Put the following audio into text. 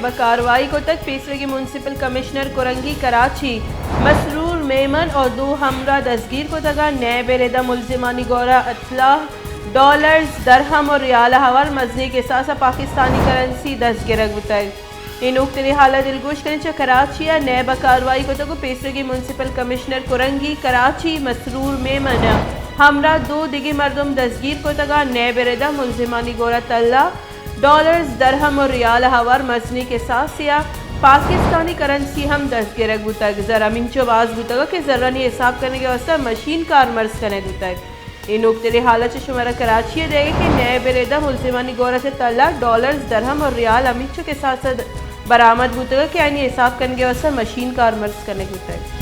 بہ کاروائی کتگ۔ پیسرگی میونسپل کمشنر کرنگی کراچی مسرور میمن اور دو ہمراہ دزگیر کتگ ء نیب ء ردا ملزمانی گورا اطلاع ڈالرز، درہم اور ریال ء ہوار مزنیں کساس ء پاکستانی کرنسی دزگرگ بوتگ۔ اے نوکتریں حال ء دلگوش کنیں چہ کراچی ء نیب ء کاروائی کتگ ء پیسرگی میونسپل کمشنر کرنگی کراچی مسرور میمن ء ہمراہ دو دگہ مردم دزگیر کتگ ء نیب ء ردا ملزمانی گورا تلہ ڈالرز، درہم و ریال ء ہوار مزنیں کساسے ء پاکستانی کرنسی ہم دزگرگ بوتگ۔ زر ہمینچو باز بوتگ کہ زرانی حساب کنگ ء واستہ مشین کارمرز کنگ بوتگ۔ اے نوکتریں حال ء چہ شمارا کراچی ء دیگ کہ نیب ء ردا ملزمانی گورا چہ تلہ ڈالرز، درہم و ریال ہمینچو کساس ء برآمد بوتگ کہ آیانی حساب کنگ ء واستہ مشین کارمرز کنگ بوتگ۔